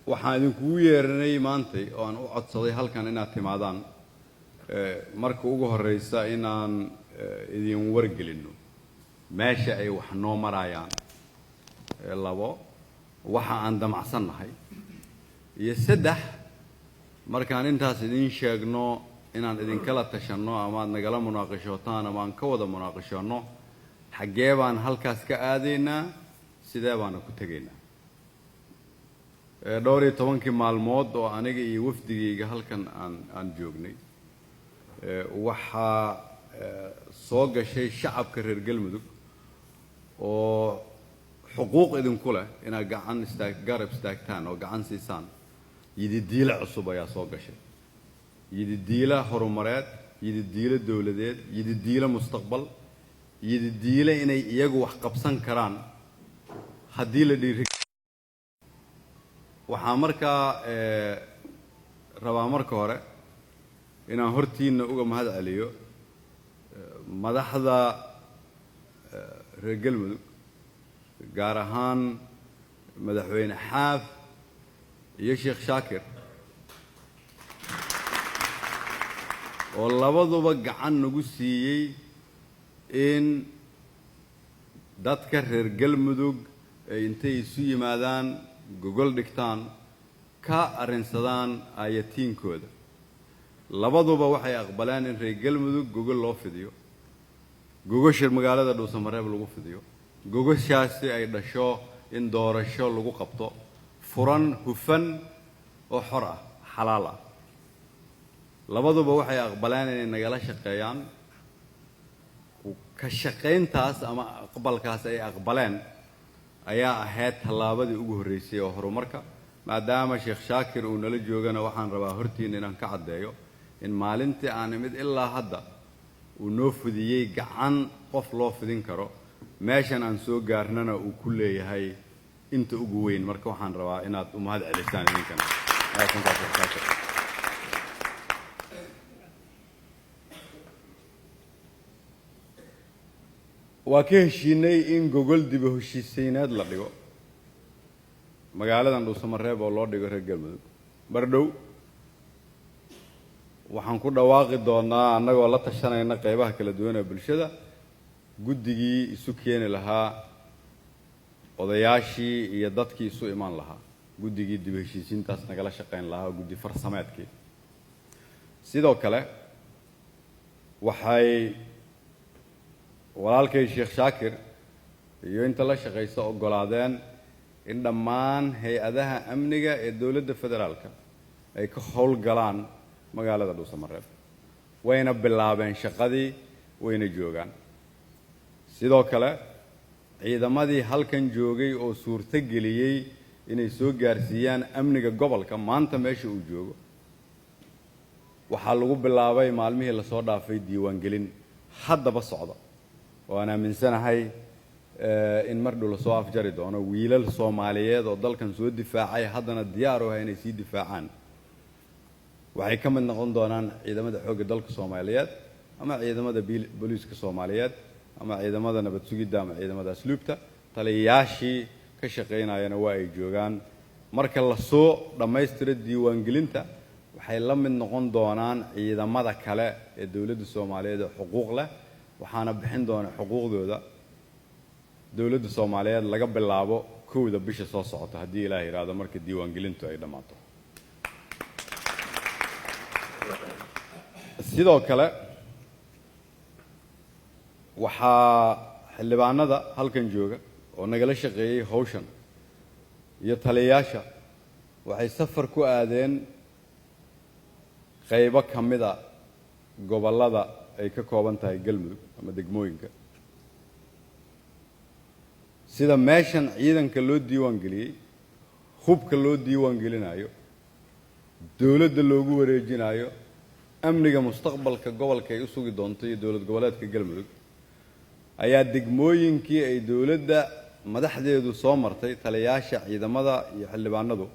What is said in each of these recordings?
Waxaan idinkugu yeernay maantay oo aan u codsaday halkan inaad timaadaan, marka ugu horeysa inaan idin wargelinno meesha ay wax noo marayaan, labo, waxa aan damacsannahay, iyo saddex, markaan intaas idiin sheegno inaan idinkala tashanno ama aad nagala munaaqishootaan ama aan ka wada munaaqishoonno xaggee baan halkaas ka aadaynaa, sidee baana ku tegaynaa. Dhowr iyo tobankii maalmood oo aniga iyo wafdigayga halkan aan joognay, waxaa soo gashay shacabka reer Galmudug oo xuquuq idinku leh inaad gacan istaag, garab istaagtaan oo gacan siisaan. Yididiilo cusub ayaa soo gashay, yididiilo horumareed, yididiilo dowladeed, yididiilo mustaqbal, yididiilo inay iyagu wax qabsan karaan haddii la dhiiri. Waxaa markaa rabaa marka hore inaan hortiinna uga mahad celiyo madaxda reer Galmudug, gaar ahaan Madaxweyne Xaaf iyo Sheekh Shaakir, oo labaduba gacan nagu siiyey in dadka reer Galmudug ay intay isu yimaadaan, gogol dhigtaan, ka arrinsadaan aayatiinkooda. Labaduba waxay aqbaleen in reer Galmudug gogol loo fidiyo, gogosha magaalada Dhuusamareeb lagu fidiyo, gogoshaasi ay dhasho in doorasho lagu qabto furan, hufan oo xor ah, xalaal ah. Labaduba waxay aqbaleen inay nagala shaqeeyaan. Ka shaqayntaas ama aqbalkaas ay aqbaleen ayaa ahayd tallaabadii ugu horreysay oo horumarka. Maadaama Sheekh Shaakir uu nala joogana, waxaan rabaa hortiina inaan ka caddeeyo in maalintii aan imid ilaa hadda uu noo fidiyey gacan qof loo fidin karo, meeshan aan soo gaarnana uu ku leeyahay inta ugu weyn. Marka waxaan rabaa inaad u mahad celisaan idinkana. Maasankaa, Sheekh Shaakir. Waa ka heshiinay in gogol diba heshiisayneed la dhigo magaaladan Dhuusamareeb oo loo dhigo reer Galmudug. Bardhow waxaan ku dhawaaqi doonaa, annagoo la tashanayna qeybaha kala duwan ee bulshada, guddigii isu keeni lahaa odayaashii iyo dadkii isu iman lahaa, guddigii dib heshiisiintaas nagala shaqayn lahaa, guddi farsameedkii. Sidoo kale waxay walaalkay Sheekh Shaakir iyo inta la shaqaysa oggolaadeen in dhammaan hay-adaha amniga ee dowladda federaalka ay ka howlgalaan magaalada Dhuusamareeb, wayna bilaabeen shaqadii, wayna joogaan. Sidoo kale ciidamadii halkan joogay oo suurto geliyey inay soo gaarsiiyaan amniga gobolka maanta meesha uu joogo, waxaa lagu bilaabay maalmihii lasoo dhaafay diiwaangelin haddaba socda, oo aan aaminsanahay in mar dhow lasoo afjari doono. Wiilal Soomaaliyeed oo dalkan soo difaacay, haddana diyaar u ah inay sii difaacaan, waxay ka mid noqon doonaan ciidamada xoogga dalka Soomaaliyeed ama ciidamada booliiska Soomaaliyeed ama ciidamada nabad sugidda ama ciidamada asluubta. Taliyayaashii ka shaqaynayana waa ay joogaan. Marka lasoo dhammaystiro diiwaangelinta, waxay la mid noqon doonaan ciidamada kale ee dowladda Soomaaliyeed ee xuquuq leh, waxaana bixin doona xuquuqdooda dowladda Soomaaliyeed laga bilaabo 1-da bisha soo socota, haddii Ilaah yidhaahdo, marka diiwaangelintu ay dhammaato. Sidoo kale waxaa xildhibaanada halkan jooga oo nagala shaqeeyey hawshan iyo taliyayaasha waxay safar ku aadeen qaybo ka mida gobollada ay ka kooban tahay Galmudug ama degmooyinka. Sida meeshan ciidanka loo diiwaan geliyey, hubka loo diiwaan gelinayo, dowladda loogu wareejinayo, amniga mustaqbalka gobolka ay u sugi doonto iyo dowlad goboleedka Galmudug, ayaa degmooyinkii ay dowladda madaxdeedu soo martay, taliyayaasha ciidamada iyo xildhibaanadu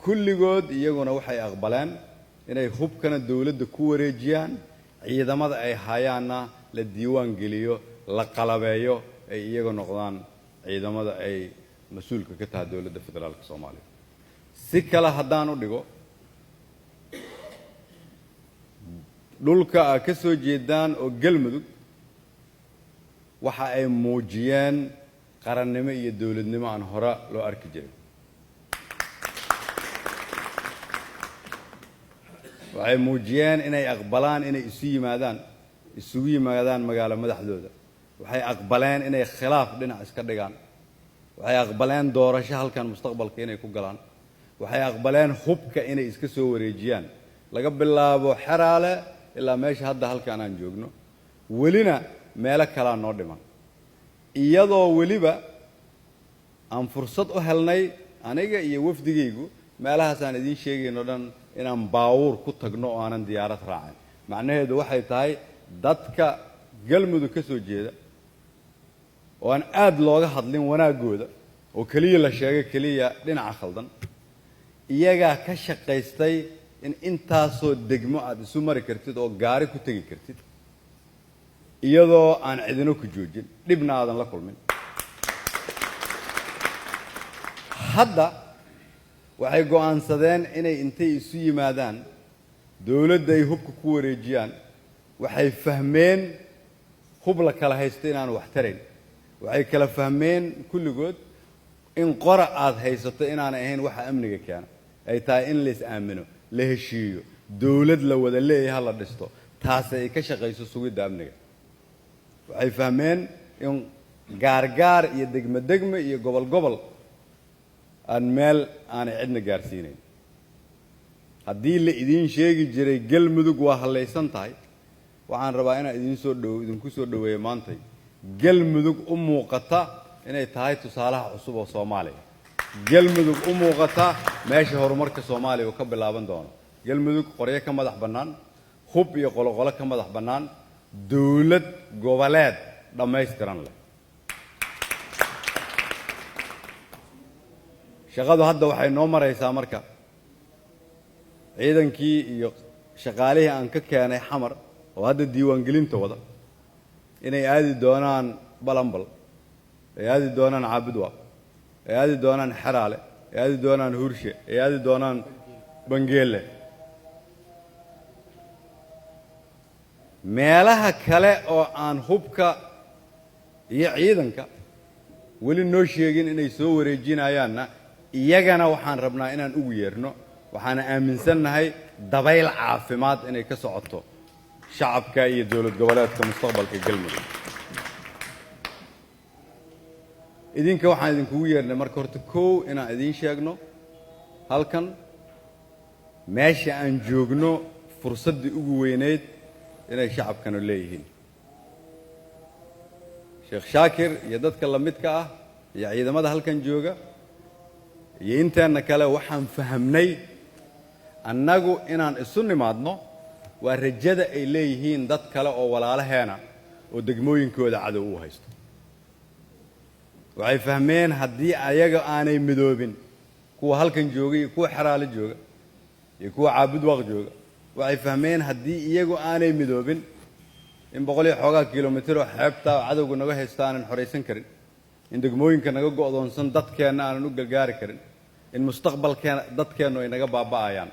kulligood iyaguna waxay aqbaleen inay hubkana dowladda ku wareejiyaan, ciidamada ay hayaanna la diiwaan geliyo, la qalabeeyo, ay iyaga noqdaan ciidamada ay mas-uulka ka tahay dowladda federaalka Soomaaliya. Si kale haddaan u dhigo, dhulka aad ka soo jeedaan oo Galmudug waxa ay muujiyeen qarannimo iyo dowladnimo aan hore loo arki jirin. Waxay muujiyeen inay aqbalaan inay isu yimaadaan, isugu yimaadaan magaalo madaxdooda. Waxay aqbaleen inay khilaaf dhinac iska dhigaan. Waxay aqbaleen doorasho halkan mustaqbalka inay ku galaan. Waxay aqbaleen hubka inay iska soo wareejiyaan, laga bilaabo Xeraale ilaa meesha hadda halkan aan joogno. Welina meelo kalaa noo dhiman, iyadoo weliba aan fursad u helnay aniga iyo wafdigaygu meelahaas aan idiin sheegayno dhan inaan baawuur ku tagno oo aanan diyaarad raacin. Macnaheedu waxay tahay dadka Galmudug ka soo jeeda oo aan aad looga hadlin wanaaggooda oo keliya la sheegay keliya dhinaca khaldan, iyagaa ka shaqaystay in intaasoo degmo aad isu mari kartid oo gaari ku tegi kartid iyadoo aan cidino ku joojin, dhibna aadan la kulmin. Hadda waxay go'aansadeen inay intay isu yimaadaan dowladda ay hubka ku wareejiyaan. Waxay fahmeen hub la kala haysto inaanu wax tarayn. Waxay kala fahmeen kulligood in qora aad haysato inaanay ahayn waxa amniga keena, ay tahay in la is aamino, la heshiiyo, dowlad la wada leeyahay la dhisto, taasi ay ka shaqayso sugidda amniga. Waxay fahmeen in gaargaar iyo degmo degmo iyo gobol gobol aan meel aanay cidna gaarsiinayn. Haddii la idiin sheegi jiray Galmudug waa hallaysan tahay, waxaan rabaa inaan idiin soo dhow idinku soo dhoweeyo maantay Galmudug u muuqata inay tahay tusaalaha cusub oo Soomaaliya, Galmudug u muuqata meesha horumarka Soomaaliya uu ka bilaaban doono, Galmudug qoryo ka madax bannaan, hub iyo qoloqolo ka madax bannaan, dowlad goboleed dhammaystiran leh. Shaqadu hadda waxay noo maraysaa marka ciidankii iyo shaqaalihii aan ka keenay Xamar oo hadda diiwaangelinta wada inay aadi doonaan Balambal, ay aadi doonaan Caabudwaaq, ay aadi doonaan Xeraale, ay aadi doonaan Hurshe, ay aadi doonaan Bangeele, meelaha kale oo aan hubka iyo ciidanka weli noo sheegin inay soo wareejinayaanna iyagana waxaan rabnaa inaan ugu yeerno. Waxaana aaminsannahay dabayl caafimaad inay ka socoto shacabka iyo dowlad goboleedka mustaqbalka Galmudug. Idinka waxaan idinkugu yeernay marka horta kow inaan idiin sheegno halkan meesha aan joogno fursaddii ugu weyneyd inay shacabkanu leeyihiin. Sheekh Shaakir iyo dadka la midka ah iyo ciidamada halkan jooga iyo inteenna kale waxaan fahamnay annagu inaan isu nimaadno waa rajada ay leeyihiin dad kale oo walaalaheena oo degmooyinkooda cadow u haysto. Waxay fahmeen haddii ayaga aanay midoobin, kuwa halkan jooga iyo kuwa Xeraale jooga iyo kuwa Caabudwaaq jooga, waxay fahmeen haddii iyagu aanay midoobin in 100 iyo xoogaa kilomitir oo xeebta cadowga naga haysto aanan xoraysan karin, in degmooyinka naga go'doonsan dadkeenna aanan u gargaari karin, in mustaqbalkeena dadkeennu ay naga baaba'ayaan.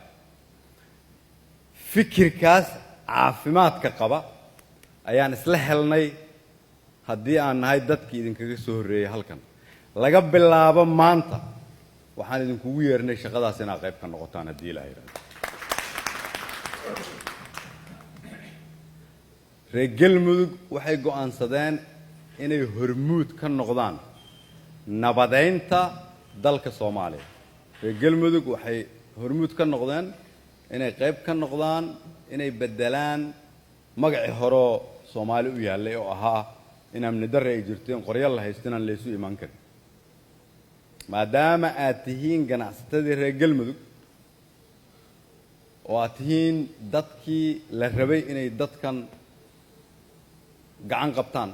Fikirkaas caafimaadka qaba ayaan isla helnay haddii aan nahay dadkii idinkaga soo horreeyey halkan. Laga bilaabo maanta waxaan idinkugu yeernay shaqadaas inaad qayb ka noqotaan haddii Ilaah yidhahdo. Reer Galmudug waxay go'aansadeen inay hormuud ka noqdaan nabadeynta dalka Soomaaliya. Reer Galmudug waxay hormuud ka noqdeen inay qayb ka noqdaan inay beddelaan magacii horeo Soomaali u yaallay oo ahaa in amni darre ay jirto, in qoryo la haysto, inaan laysu imaan karin. Maadaama aad tihiin ganacsatadii reer Galmudug oo aad tihiin dadkii la rabay inay dadkan gacan qabtaan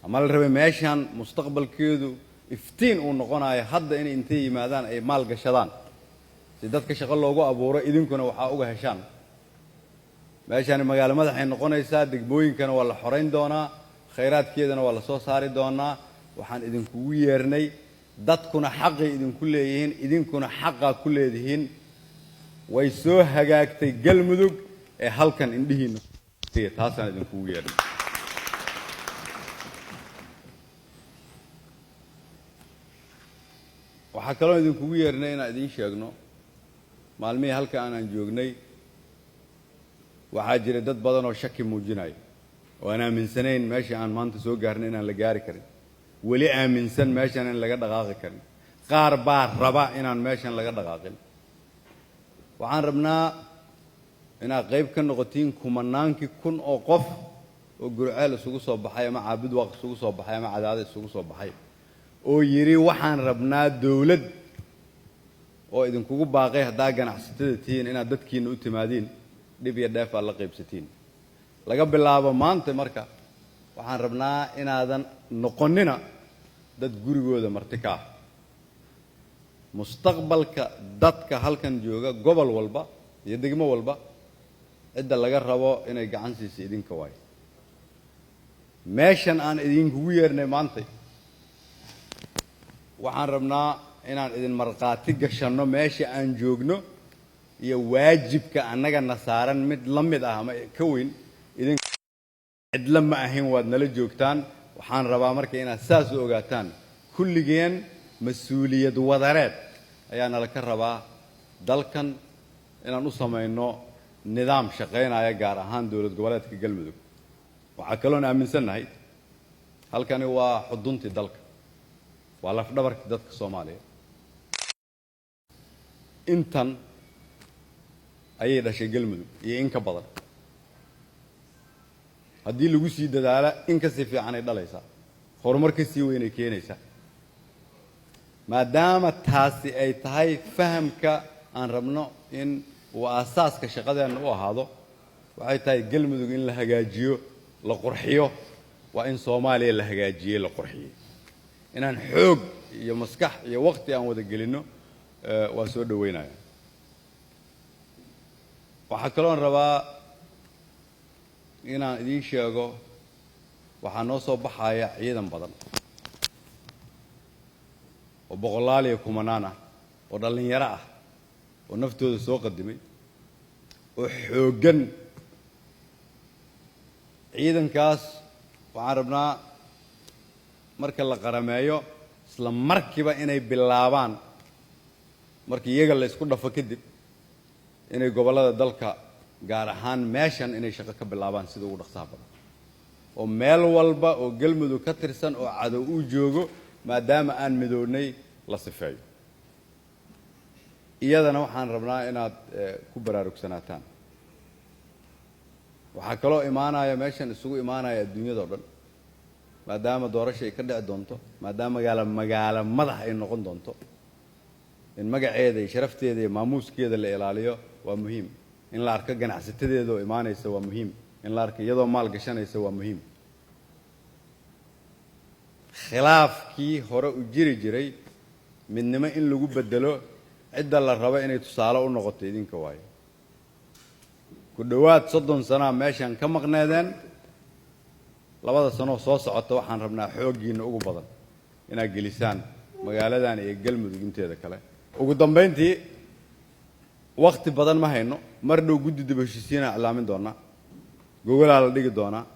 ama la rabay meeshan mustaqbalkeedu iftiin uu noqonayo hadda inay intay yimaadaan ay maal gashadaan si dadka shaqo loogu abuuro, idinkuna waxaa uga heshaan. Meeshani magaalo madaxay noqonaysaa, degmooyinkana waa la xorayn doonaa, khayraadkeedana waa la soo saari doonaa. Waxaan idinkugu yeernay Dadkuna xaqay idinku leeyihiin, idinkuna xaqaa ku leedihiin. Way soo hagaagtay Galmudug ee halkan indhihiinna, taasaan idinkugu yeedhay. Waxaa kaloo idinkugu yeernay inaan idiin sheegno, maalmihii halka aanaan joognay waxaa jiray dad badan oo shaki muujinaya oo aan aaminsanayn meesha aan maanta soo gaarnay inaan la gaari karin, weli aaminsan meeshan in laga dhaqaaqi karin. Qaar baa raba inaan meeshan laga dhaqaaqin. Waxaan rabnaa inaad qayb ka noqotiin kumanaankii kun oo qof oo Gurceel isugu soo baxay ama Caabudwaaq isugu soo baxay ama Cadaado isugu soo baxay oo yidhi waxaan rabnaa dowlad, oo idinkugu baaqay haddaa ganacsatada tihiin inaad dadkiina u timaadiin, dhib iyo dheef aad la qaybsatiin. Laga bilaabo maanta marka waxaan rabnaa inaadan noqonina dad gurigooda marti ka ah. Mustaqbalka dadka halkan jooga, gobol walba iyo degmo walba, cidda laga rabo inay gacan siiso idinka waayo. Meeshan aan idinkugu yeernay maantay waxaan rabnaa inaan idin markhaati gashanno meesha aan joogno iyo waajibka annagana saaran mid la mid ah ama ka weyn. Idin cidla ma ahayn, waad nala joogtaan. Waxaan rabaa marka inaad saas u ogaataan, kulligeen mas-uuliyad wadareed ayaa nala ka rabaa dalkan inaan u samayno nidaam shaqaynaya, gaar ahaan dowlad goboleedka Galmudug. Waxaa kaloon aaminsannahay halkani waa xuduntii dalka, waa lafdhabarkii dadka Soomaaliya. Intan ayay dhashay Galmudug iyo in ka badan. Haddii lagu sii dadaala in ka sii fiicanay dhalaysaa, horumar ka sii weynay keenaysaa. Maadaama taasi ay tahay fahamka aan rabno in uu aasaaska shaqadeenna u ahaado, waxay tahay Galmudug in la hagaajiyo, la qurxiyo, waa in Soomaaliya la hagaajiyey, la qurxiyey. Inaan xoog iyo maskax iyo waqti aan wada gelinno waa soo dhoweynaya. Waxaa kaloon rabaa inaan idiin sheego, waxaa noo soo baxaya ciidan badan oo boqolaal iyo kumanaan ah oo dhallinyaro ah oo naftooda soo qadimay oo xooggan. Ciidankaas waxaan rabnaa marka la qarameeyo isla markiiba inay bilaabaan, markii iyaga la isku dhafo kadib, inay gobollada dalka, gaar ahaan meeshan, inay shaqo ka bilaabaan sida ugu dhaqsaha badan, oo meel walba oo Galmudug ka tirsan oo cadow uu joogo, maadaama aan midownay, la sifeeyo. Iyadana waxaan rabnaa inaad ku baraarugsanaataan. Waxaa kaloo imaanaya meeshan isugu imaanaya adduunyada o dhan, maadaama doorasha ay ka dhici doonto, maadaama magaalo madax ay noqon doonto, in magaceeda iyo sharafteeda iyo maamuuskeeda la ilaaliyo waa muhiim. In la arko ganacsatadeeda oo imaanaysa waa muhiim. In la arko iyadoo maal gashanaysa waa muhiim. Khilaafkii hore u jiri jiray midnimo in lagu bedelo, cidda la rabo inay tusaale u noqoto idinka waayo. Ku dhowaad 30 sanaa meeshan ka maqneedeen. 2da sanoo soo socota waxaan rabnaa xooggiinna ugu badan inaad gelisaan magaaladan iyo Galmudug inteeda kale. Ugu dambayntii, wakti badan ma hayno. Mar dhow guddi dib heshiisiinaan iclaamin doonaa, gogolaa la dhigi doonaa.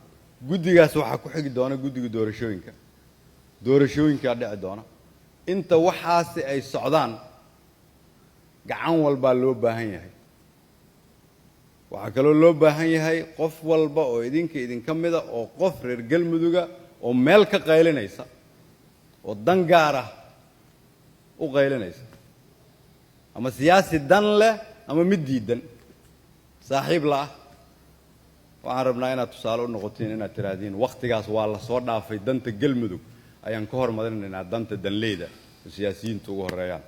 Guddigaas waxaa ku xigi doona guddiga doorashooyinka, doorashooyinkaa dhici doona. Inta waxaasi ay socdaan gacan walbaa loo baahan yahay. Waxaa kaloo loo baahan yahay qof walba oo idinka idinka mida oo qof reer Galmuduga oo meel ka qaylinaysa oo dan gaar ah u qaylinaysa, ama siyaasi dan leh ama mid diidan saaxiib la'ah, waxaan rabnaa inaad tusaale u noqotiin, inaad tidhaahdiin wakhtigaas waa la soo dhaafay, danta Galmudug ayaan ka hormarinaynaa danta danleyda oo siyaasiyiintu ugu horreeyaan.